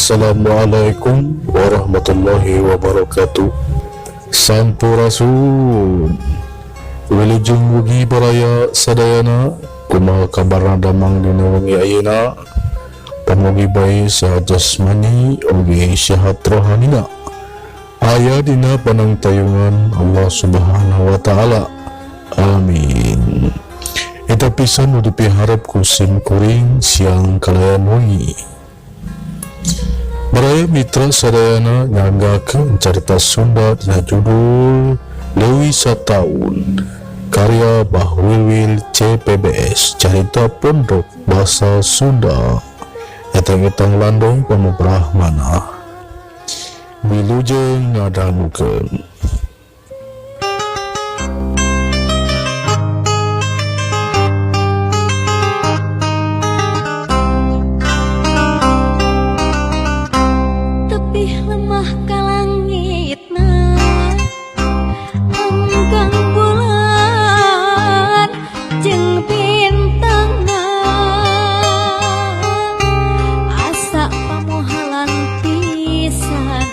Assalamualaikum warahmatullahi wabarakatuh. Sampurasun. Wilujeng wengi baraya sadayana. Kumaha kabarna damang dina wengi ayeuna? Pamugi bae sehat jasmani oge sehat rohanina. Aya dina panangtayungan Allah Subhanahu wa taala. Amin. Eta pisan nu dipiharep ku sim kuring siang kalayan wengi. Baraya mitra sadayana, nyanggakeun carita Sunda dina judul Leuwih Sataun karya Bah Wilwil CPBS, Carita Pondok Basa Sunda, etang-etang landong penuh brahmana. Wilujeng ngadangukeun. Tebih lemah ka langitna, enggang bulan jeung bintangna, asa pamohalan pisan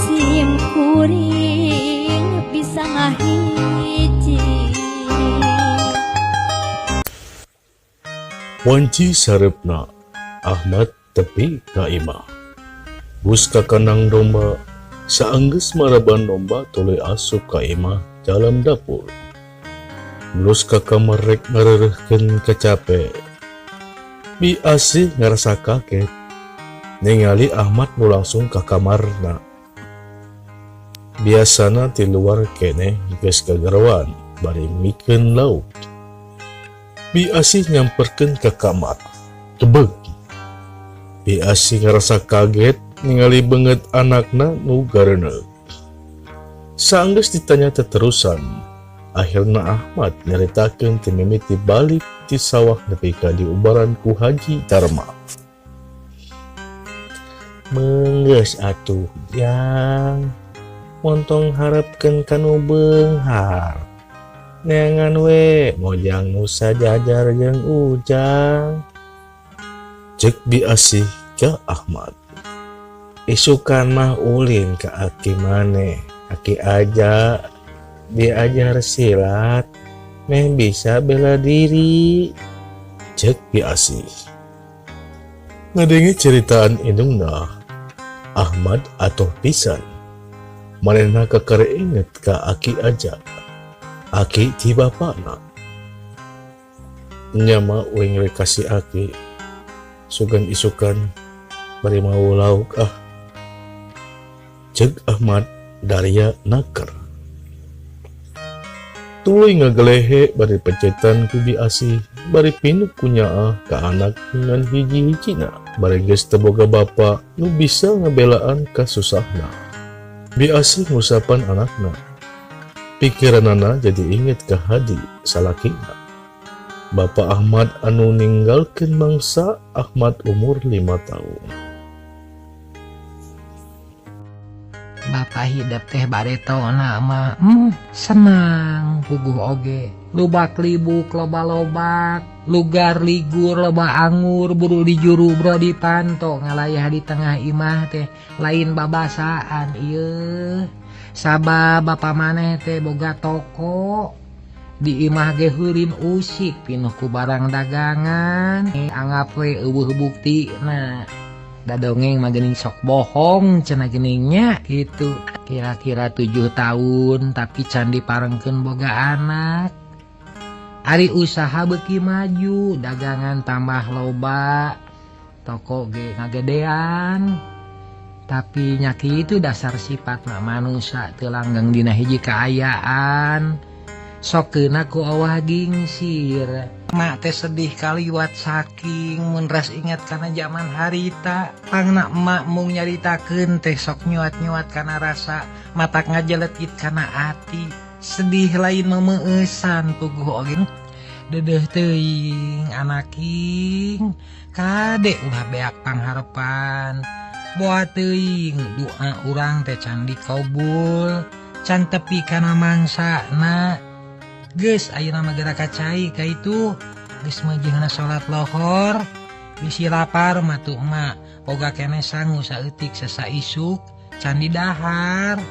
sim kuring bisa ngahiji. Wanci sareupna Ahmad tepi ka imah. Bus ka kandang domba, saenggeus maraban domba tuluy asup ka imah jalan dapur. Mulus ka kamar rek ngareureuhkeun kacape. Bi Asih ngarasa kaget ningali Ahmad nu langsung ka kamarna. Biasana ti luar keneh geus gagaroan bari mikeun lauk. Bi Asih nyamperkeun ka kamar. Tebeg. Bi Asih ngarasa kaget ningali beungeut anakna nu gareuneuh. Saenggeus ditanya teterusan, akhirna Ahmad nyaritakeun ti mimiti balik ti sawah nepi ka diubaran ku Haji Darma. Meunggeus atuh Jang, montong harepkeun ka nu beunghar. Neangan we mojang nu sajajar jeung Ujang. Cek Bi Asih ka Ahmad. Isukan mah ulin ka aki maneh, aki aja diajar silat meh bisa bela diri. Cek Bi Asih. Ngadenge ceritaan indungna, Ahmad atoh pisan. Manehna kakara inget ka aki aja. Aki ti bapana. Nya Ma, uing rek ka si aki. Sugan isukan bari mawa lauk ah. Cek Ahmad daria naker. Tuluy ngagelehe bari pecetan ku Bi Asih bari pinuh ku nyaah ka anak ngan hiji-hijina bari geus teu boga bapa nu bisa ngabelaan kasusahna. Bi Asih ngusapan anakna. Pikiranana jadi inget ka Hadi salakina. Bapak Ahmad anu ninggalkeun mangsa Ahmad umur 5 tahun. Bapak hidep teh baretona mah senang puguh oge lubak libuk loba-lobak lugar ligur loba angur buru di juru bro dipanto ngalayah di tengah imah teh lain babasaan ieu sabab bapa maneh teh boga toko di imah ge heurin usik pinuh ku barang dagangan anggap we eueuh bukti nah da dongeng mah geuning sok bohong cenah geningnya gitu kira-kira 7 tahun tapi can diparengkeun boga anak. Ari usaha beuki maju dagangan tambah loba toko ge ngagedean tapi nya kitu dasar sifatna manusia teu langgeng dina hiji kaayaan sok keuna ku awah gingsir. Mak teh sedih kaliwat saking mun ras ingat kana zaman harita pangna emak mung nyaritakeun teh sok nyuat-nyuat kana rasa matak ngajeletit kana ati sedih lain memeueusan puguh oge dedeuh teuing anaking kade ulah beak pangharepan boa teuing doa urang teh can dikabul can tepi kana mangsana. Geus ayeuna mah geura kacai ka itu geus meujeuhna salat lohor bisi lapar mah tuh emak Boga keneh sangu saeutik sesa isuk can didahar.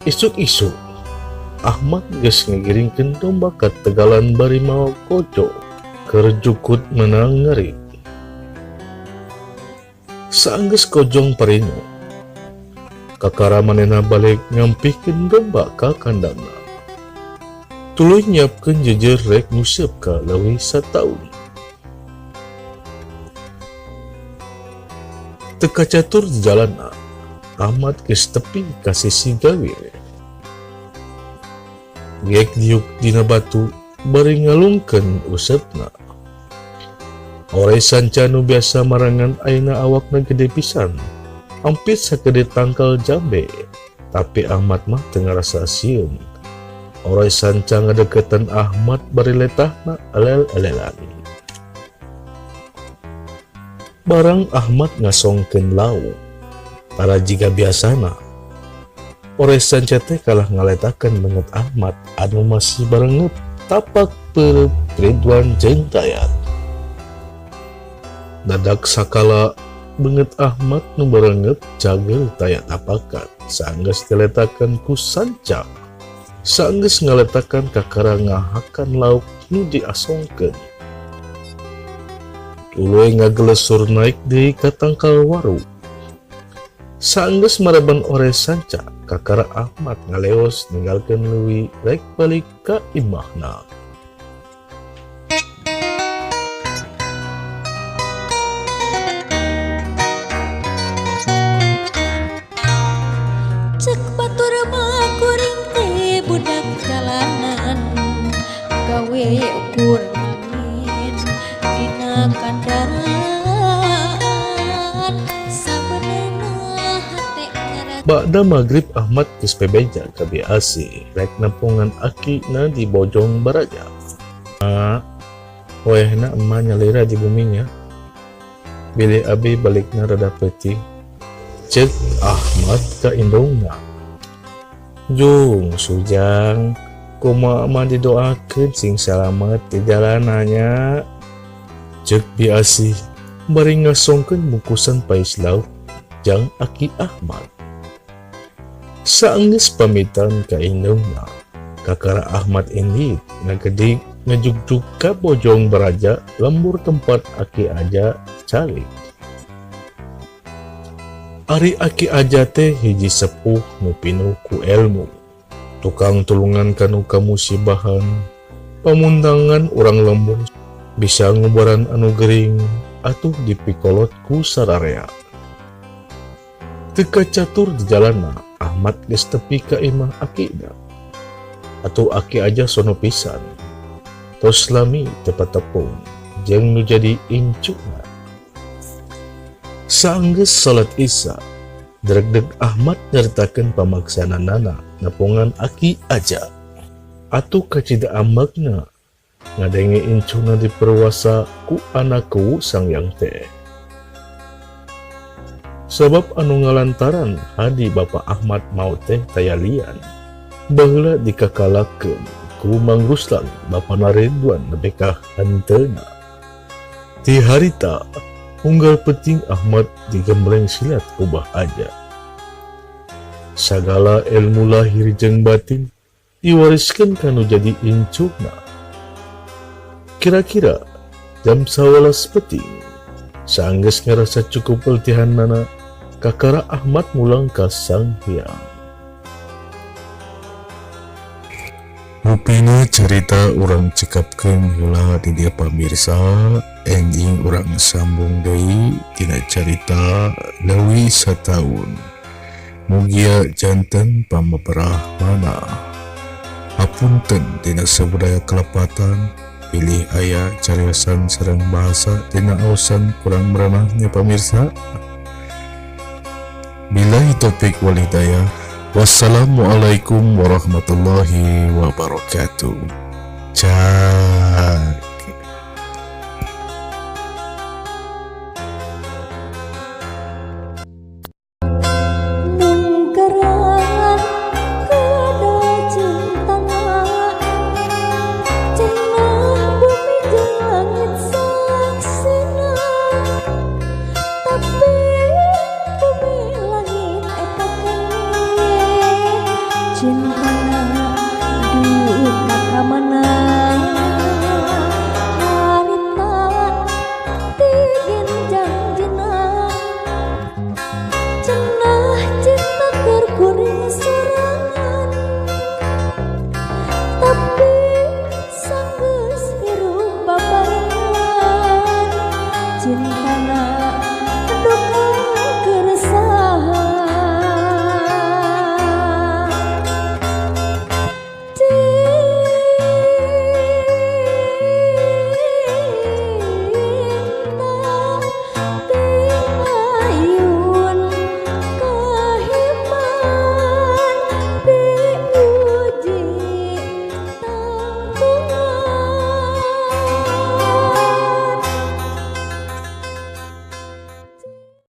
Isuk-isuk Ahmad geus ngiringkeun domba ka tegalan bari mawa koco keur jukut meunang ngerik. Saenggeus kojong parino, kakara manehna balik ngampihkeun domba ka kandangna. Tuluy nyiapkeun jejer rek nguseup ka leuwih sataun. Teu kacatur di jalanna, Ahmad geus tepi ka sisi gawir. Gek diuk dina batu bari ngalungkeun useupna. Oray sanca nu biasa marangan ayeuna awakna gede pisan, ampit sagede tangkal jambe, tapi Ahmad mah teu ngarasa sieun. Oray sanca ngadeukeutan Ahmad bari letahna elel-elelan. Barang Ahmad ngasongkeun lauk, tara jiga biasana. Oray sanca teh kalah ngaletakeun beungeut Ahmad anu masih barengeup tapak peureub Ridwan jeung Dayat. Dadak sakala beungeut Ahmad nu barengeup cageur taya tapakan saenggeus diletakeun ku sanca. Saenggeus ngaletakan kakara ngahakan lauk nu diasongkeun. Tuluy ngagelesur naik deui ka tangkal waru. Saenggeus maraban oray sanca, kakara Ahmad ngaleos ninggalkeun leuwi rek balik ka imahna. Cek batur mah kuring teh budak jalanan, gawe ukur angin dina kandaraan. Ba'da maghrib Ahmad geus bebeja ka BAC rek nempongan akina di Bojong Baraja. Wayahna emak nyalira di buminya. Bilih abi balikna rada peuting. Ceuk Ahmad ka indungna. Jung sujang, kumaha mah didoakeun sing salamet di jalananya. Ceuk BAC bari ngasongkeun bungkusan pais lauk jang aki Ahmad. Saenggeus pamitan ka indungna, kakara Ahmad indit ngagedig ngajugjug ka Bojong Baraja lembur tempat aki aja calik. Ari aki aja teh hiji sepuh nu pinuh ku elmu, tukang tulungan kanu kamusibahan, pamundangan urang lembur bisa ngubaran anu gering atuh dipikolot ku sararea. Teu kacatur di jalanna, Ahmad geus tepi ka imah akina. Atuh aki aja sono pisan. Tos lami teu patepung jeung nu jadi incuna. Saenggeus salat Isya, dregdeg Ahmad nyaritakeun pamaksananana nepungan aki aja. Atuh kacida ambekna ngadenge incuna diperwasa ku anakku Sang Hyang teh. Sabab anu ngalantaran hadi Bapak Ahmad mau teh tayalian. Baheula dikakalakeun ku Mang Ruslan Bapana Ridwan nepi ka hanteuna. Ti harita unggal penting Ahmad digembleng silat ku Bah Aja. Sagala ilmu lahir jeung batin diwariskeun kanu jadi incuna. Kira-kira jam 11 peting, saenggeus ngarasa cukup latihanana, kakara Ahmad mulang ka Sang Hyang. Rupina cerita urang cekapkeun heula di dieu pamirsa, enjing urang sambung deui tina carita leuwih sataun. Mugia janten pamaperah manah. Hapunten tina sabudaya kalepatan, bilih aya cariosan sareng bahasa tina aosan kurang merenah nya pamirsa. Billahi taufik wal hidayah. Wassalamualaikum warahmatullahi wabarakatuh. Cak.